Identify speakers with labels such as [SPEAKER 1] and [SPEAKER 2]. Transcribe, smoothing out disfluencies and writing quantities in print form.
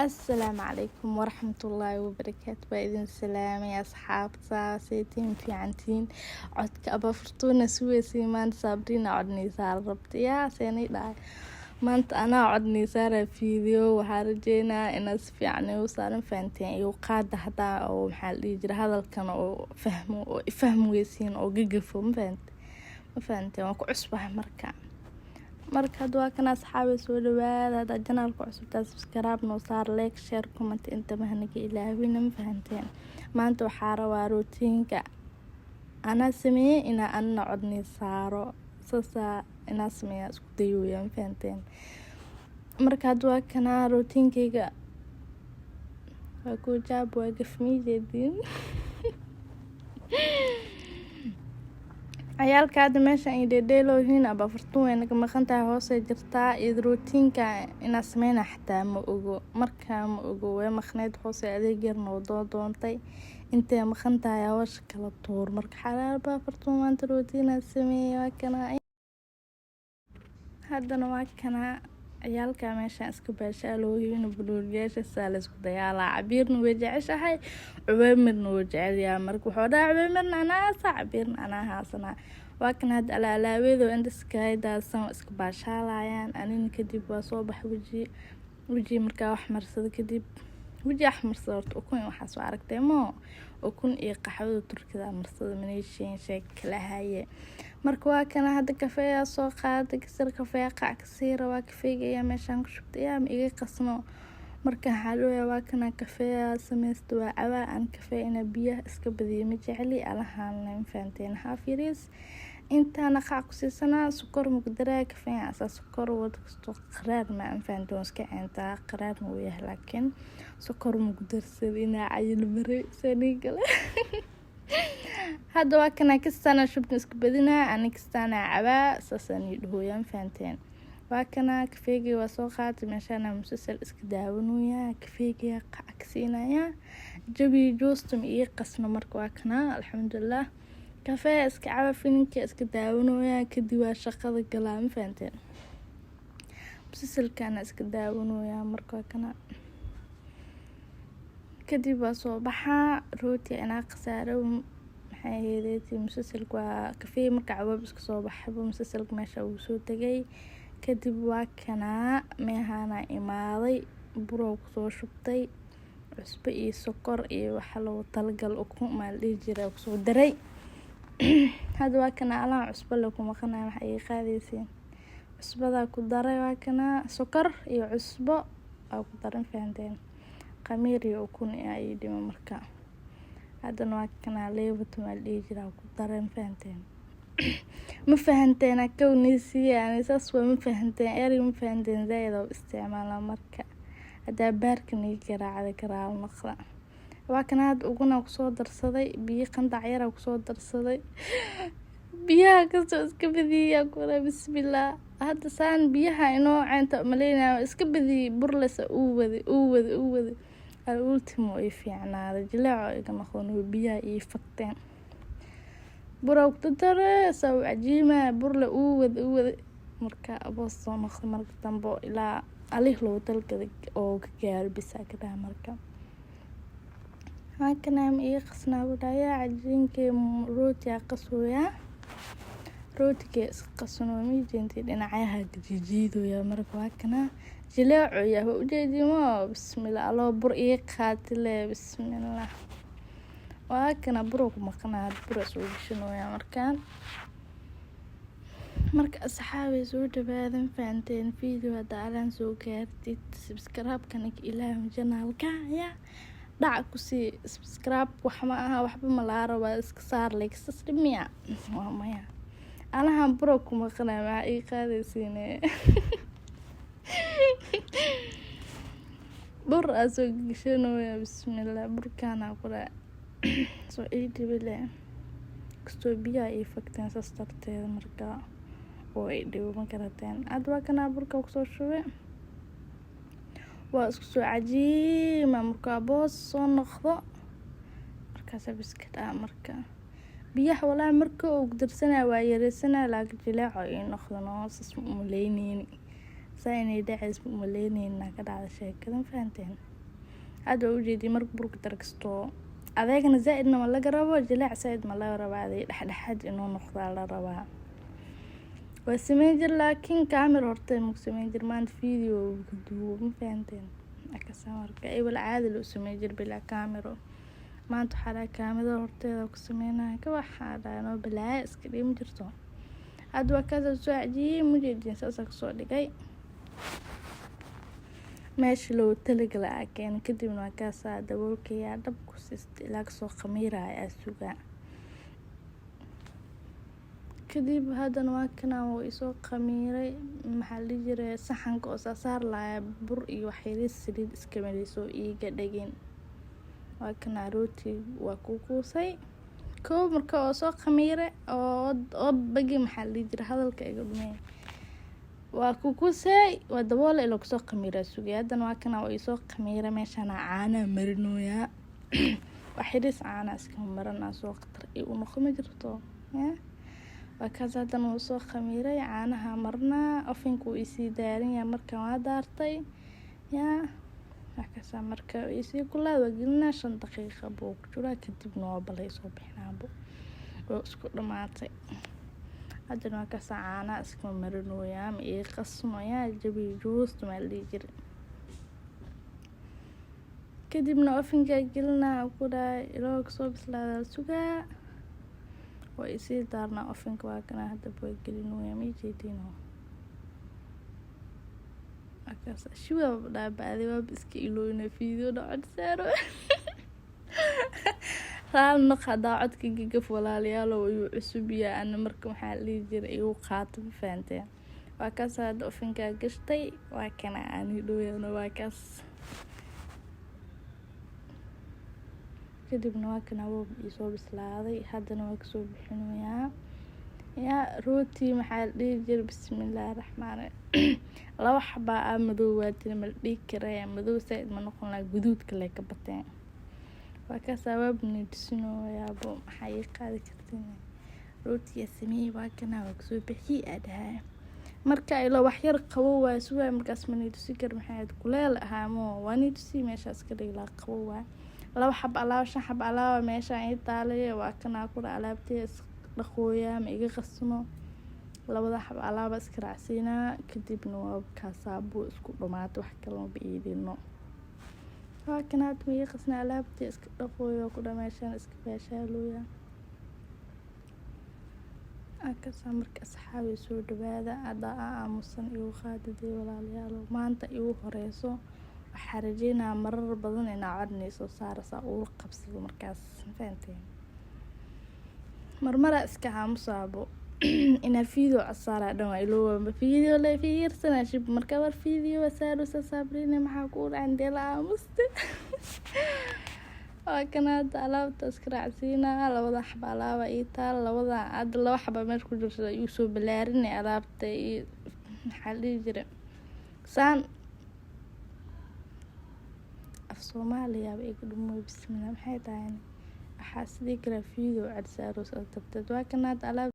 [SPEAKER 1] Asalaamu calaykum waraxmatullaahi wabarakaatu. Waa idin salaamay, asxaabta. Seetiin? Fiicantiin? Codka aba Furtuuna suweysay maanta. Sabriina codnaysaa rabta yaa seenay dhahay. Maanta anaa codnay saara video. Waxaa rajeynaa inaad si fiican igu saaran fahanteen iyo qaada hadaa oo maxaa la dhihi jira hadalkan oo fahmo oo ifahmi weysiin oo gagafo. Ma fahante? Ma fahanteen? Waan ku cusbahay. Marka hadda waa kana, asxaabi, soo dhawaada. Haddaa channelka cusubtaa, subscribe noo saar, like, share, comment intaba hanaga ilaawina. Ma fahanteen? Maanta waxaa rabaa routineka anaa sameeyey inaa anina codnii saaro, saasaa inaa sameeya isku dayooya. Ma fahanteen? Marka hadda waa kanaa routinekeyga. Waa kujaab, waa gafmiijeediin. Ciyaalka hadda meeshan ay dheedheelooyihiin. Aba Fartuun way naga maqan tahay, hoosay jirtaa. Iyo routineka inaa sameyna xataa ma ogo. Markaa ma ogo, way maqneyd, hoose adeeg yar noo doontay. Intay maqan tahay hawsha kala tuur. Marka xalaal baa Fartuun maanta routinaa sameeyey. Waa kana haddana, waa kana ciyaalka meeshaan iska baashaalooyihiin. Buluuliyaasha saa la isku dagaalaa. Cabiirna way jeceshahay, Cubaymirna wuu jecelyahay. Marka wuxuu dhaha Cubaymirna anaa haasa, Cabiirna anaa haasanaa. Waa kan hadda alaalaaweedo intaskaay daadsan, iska baashaalayaan. Anina kadib waa soo bax. Weji markaa wax marsada kadib, weji wax marsada horta ukun waxaa soo aragtay moo ukun iyo qaxwada Turkida marsada maneeshiin sheeg kala haye. Marka waa kana hadda kafeeyaa soo qaaday, kasir kafeeya qac kasii rabaa. Kafeega ayaa meeshaan ku shubtay, yaa ma iga qasno. Marka waxaa waa kana kafeeya sameysta, waa cabaa. Aan kafee ina biyaha iska badiyo ma jecli alahaan. Ma fahanteen? Haaf yariis intaana qac ku siisanaa, sokor maku daraa. Kafeeya asaa sokor wad kasto qaraar ma fahanteen, waan iska ceentaa, qaraarna wuu yahay, laakiin sokor maku darsada inaa cayil maray sanii gale. Hadda waa kana kastaana shubta iska badinaa, ani kastaana cabaa, saasaan ii dhahooyaa. Fahanteen? Waa kana kafeegii waa soo qaatay. Meeshaana musalsal iska daawanayaa, kafeegiya qac ka siinayaa, jabi joostum ii qasno. Marka waa kana, alxamdulilah, kafee iska caba, filimka iska daawanayaa, kadib waa shaqada galaa. Ma fahanteen? Musalsalkana iska daawanayaa. Marka waa kana, kadib waa soo baxaa, rooti inaa khasaaro. Maxay ahayd musalsalka? Waa kafee marka cabaab iska soo baxaba, musalsalka meesha uu soo tegay. Kadib waa kanaa meehaana imaaday, burow kusoo shubtay, cusbo iyo sokor iyo waxa loogu talagal ukun maa la dhihi jiray kusoo daray. Hadda waa kana alaha cusbo le ku maqanaya. Waxa ii qaadaysiin cusbadaa ku daray. Waa kana sokor iyo cusbo aa ku daran. Fahanteen? Khamiir iyo ukun ayaa ii dhima. Marka haddana waa kana leebato maa la dhihi jiraa ku daray. Ma fahanteen? Ma fahanteen? Akawnisiiya ani saas waa. Ma fahanteen? Erey ma fahanteen zaaid oo isticmaalaa. Marka haddaa baarka niga garaacda garaal noqda. Waa kana hadda uguna kusoo darsaday, biyo qandac yara kusoo darsaday, biyaha kastoo iska badiyaa kula. Bismillaah, hadda saan biyaha inoo ceynta maleynaya, iska badiyay burlesa uu waday, uu waday, uu waday, al ultimo ay fiicnaaday, jileeco iga noqdon, biyaha ii fagteen. Bura ku dardare, saa u cajiima, burle uu waday, uu waday. Marka aboos soo noqday marka dambe ilaa alih loogu talgalay oo ka gaaro bisaa ka dhaha. Marka halkana ma ii qasnaa budhayaa cajiinkii rooti aa qasooyaa, rootiga iska qasano mijeentay, dhinacyaha jijiidoya. Marka waa kana jileeco yahay, waa ujeedimo. Bismillah, aloo bur ii qaatile. Bismillah, waa kana bur ku maqanaa, bur soo gashanooya markaan. Marka asxaabay, soo dhawaadan. Fahanteen? Video hadda alaan soo gaartid, subscribe-kana ilaahu channelka ya dhac kusii subscribe. Wax ma aha, waxba ma laga rabaa, iska saar like sas dhimiya. Waa maya, alahan buro ku maqanaya, maxaa ii qaadaysiine? Bur aa soo gashanooya. Bismillah, burkaana kula soo ii dhibile kastoo biyaha ii fagteen, saas darteeda marka oo ay dhibo. Ma garateen? Hadda waa kanaa burka kusoo shubay, waa isku soo cajiima. Markaa boos soo noqdo, markaasa biskad ah. Marka biyaha walaahi marka uu darsanaya waa yareysanaya, laakiin jileeco ii noqdano saas ma umaleyneyni, saa inay dhaceys ma umaleyneyna ka dhacda sheekada. Fahanteen? Hadda waa ujeedii marka burka darkastoo adeegna zaa-idna ma laga rabo, jilaac zaa-id ma laga rabaa, adeeg dhexdhexaad inuu noqdaa la rabaa. Waa sameyn jir, laakiin kaamir horta maku sameyn jir. Maanta video ka duubo, ma fahanteen? Akasa marka ebel caadi loo sameyn jir bilaa kaamiro. Maanta waxaa dhahay kaamirada horteeda ku sameynaya, ka waxaa dhahay noo balaayo iska dhimi jirto. Hadda waa kaasa soo cajiyey, mujeedin, saasaa kasoo dhigay meesha loogu talagalay aa keenay. Kadibna waa kaasaa daboolkayaa, dhab ku siista ilaa kasoo khamiiraya aa sugaa. Kadib haddana waa kana, wuu isoo khamiiray. Maxaa la dhihi jiray, saxanka oo saasaar lahaa bur iyo wax yariis saliid iska mariso iiga dhegin. Waa kana rooti, waa ku kuusay koob marka oo soo khamiiray oo bagi. Maxaa la dhihi jiray, hadalka iga dhumeen. Waa ku kuusay, waa daboole ilaa kusoo khamiiraa sugay. Haddana waa kana, waa isoo khamiiray. Meeshana caanaa marinooyaa, wax yariis caanaa iska maranaa, soo khatar i u noqo ma jirto ya. Waa kaas, haddana wuu soo khamiiray, caanaha marnaa. Ovenka wuu isii daaran yahay, markan waa daartay yaa. Waa kaasaa, marka isii kulaad waa gelinaa, 5 daqiiqa buu ku jiraa, kadibna waa balay soo bixinaabo, waa isku dhamaatay. Haddana waa kaasaa, caanaha iska marinooyaa, ma ii qasmayaa, jabi juusta maa la dhihi jiray. Kadibna ovenka gelinaa ku dhahay, ilaa kasoo bislaada sugaa, waa isii daarnaa ovenka. Waa kana, hadaba waa gelinooyaa, ma jeedino? Waa shiwa dhaabacday, waaba iska ilooyna video dha cod saaro. Raali noq hadaa codka gagaf, walaalayaalow, ayuu cusub yahay ana. Marka waxaa la dhihi jiray igu qaato, ma fahanteen? Waa kaas, hadda ovenkaa gashtay, waa kana aan dhoweyno, waa kaas. Kadibna waa kana, wuu isoo bislaaday, haddana waa kasoo bixinayaa yaa rooti. Maxaa la dhihi jiray, bismillaahi raxmaani, laba xabaa ah madow waa tiri, ma la dhihi karaya madow saaid ma noqon lahaa, guduudka lee ka bateen. Waa kaasaa, waabna tusinoyaabo, maxaa ii qaadi kartiin? Rootiga sameeyey, waa kana, waa kasoo bixiyey aa dhahay. Marka ilo wax yar qabo waa sugaay, markaas ma nii tusi kar. Maxay ahayd, kuleel ahaa mo waa nii tusi meeshaas ka dhigi lahaa. Qabo waa laba xab alaaba, shan xab alaaba meeshaan ii taalay. Waa kanaa kudha, alaabtee is dhaqooyaa, ma iga qasno. Labada xab alaaba iska raacsiinaa, kadibna waa kaasaabuu isku dhamaatay, wax kalama iidino. Waa kana, hadda ma iga qasna, alaabtee iska dhaqooyo kudha, meeshaan iska baashaalooya. Akasaa marka asxaabi, soo dhawaada. Haddaa aa aamusan igu qaadidee, walaalayaal, maanta igu horeyso. Waxaa rajeynayaa marar badan inaa codnay soo saara saa ula qabsado markaas, ma fahanteen? Marmaraa iska aamusaabo, inaa video cod saaraa dhan waa ilooba, video la fiirsanaa shib. Marka war video saaraysa Sabrina, maxaa kuu dhacay, intee la aamuste? Waa kana, hadda alaabta iska raacsiinaa, labada xaba alaaba ii taal, labada hadda laba xaba meesha ku jirta igu soo balaarinay alaabta iyo maxaa la dhihi jiray saan af Soomaaliyaaba iga dhumoy. Bismillah, maxay tahay waxaa sidii kale video cod saaro saas darteed. Waa kana, hadda alaabta